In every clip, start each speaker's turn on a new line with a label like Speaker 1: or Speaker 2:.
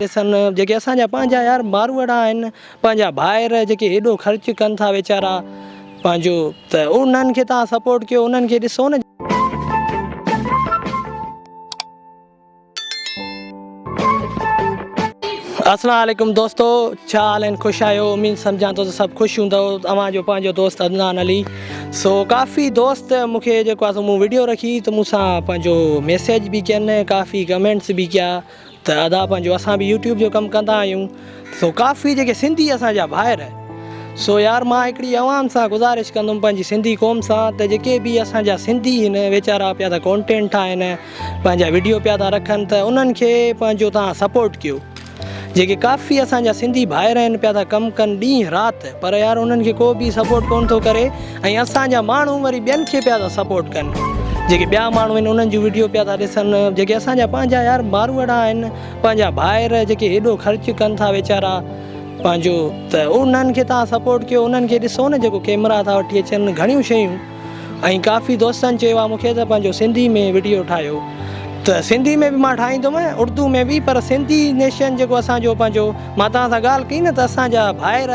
Speaker 1: ڏسن جيڪي اسان جا پنهنجا يار ماروئڙا آهن پنهنجا ڀائر جيڪي ايڏو خرچ ڪن ٿا ويچارا پنهنجو ته انهن کي توهان سپورٽ ڪيو انهن کي ڏسو نه. اسلام عليڪم دوستو ڇا حال آهن خوش آهيو اميد سمجهان ٿو ته سڀ خوش هوندو اوهان جو پنهنجو دوست عدنان علي سو ڪافي دوست مون کي جيڪو آهي سو مون وڊيو رکي ته مون سان پنهنجو ميسيج به ڪين ڪافي ڪمينٽس به ڪيا ته ادا پنهنجو اسان به يوٽيوب جو ڪم ڪندا آهيون سو ڪافي جيڪي سنڌي اسان جا ڀائر سو يار مان هڪڙي عوام سان گذارش ڪندم پنهنجي سنڌي قوم سان ته جيڪي به اسان جا سنڌي هن ويچارا پيا ٿا ڪونٽينٽ ٺاهن پنهنجا وڊيو پيا ٿا رکن ته انهن کي پنهنجو تان سپورٽ ڪيو جيڪي ڪافي اسان جا سنڌي ڀائر آهن پيا ٿا ڪم ڪن ڏينهن رات پر يار انهن کي ڪو به سپورٽ ڪون ٿو ڪري ۽ اسان جا ماڻهو وري ٻين کي پيا ٿا سپورٽ ڪن جيڪي ٻيا ماڻهو آهن انهن جون وڊيو پيا ٿا ڏسن جيڪي اسان جا پنهنجا يار ماروئڙا آهن پنهنجا ڀائر جيڪي هيڏو خرچ ڪن ٿا ويچارا پنهنجو ته انهن کي تان سپورٽ ڪيو انهن کي ڏسو نه جيڪو ڪيمرا ٿا وٺي اچن گهڻيون شيون ۽ ڪافي دوستن چيو آهي مونکي ته پنهنجو سنڌي ۾ وڊيو ٺاهيو ته سنڌي ۾ به مان ٺاهيندم اردو ۾ به پر سنڌي نيشن جيڪو اسان جو پنهنجو مان توهان سان ڳالهه ڪئي نه ته اسان جا ڀائر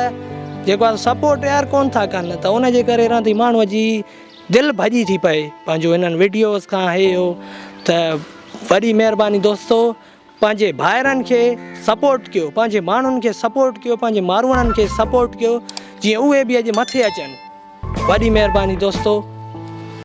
Speaker 1: جيڪو آهي سپورٽ يار ڪون ٿا ڪن ته ان جي ڪري رهندي ماڻهو جي دل ڀڄي ٿي پئي پنهنجو انهن وڊيوز کان هي هو ته وڏي مهرباني دوستو پنهنجي ڀائرن کي سپورٽ ڪيو پنهنجي ماڻهن کي سپورٽ ڪيو پنهنجي ماروئڙن کي سپورٽ ڪيو جيئن اهي به اڄ مٿي اچن وڏي مهرباني دوستو.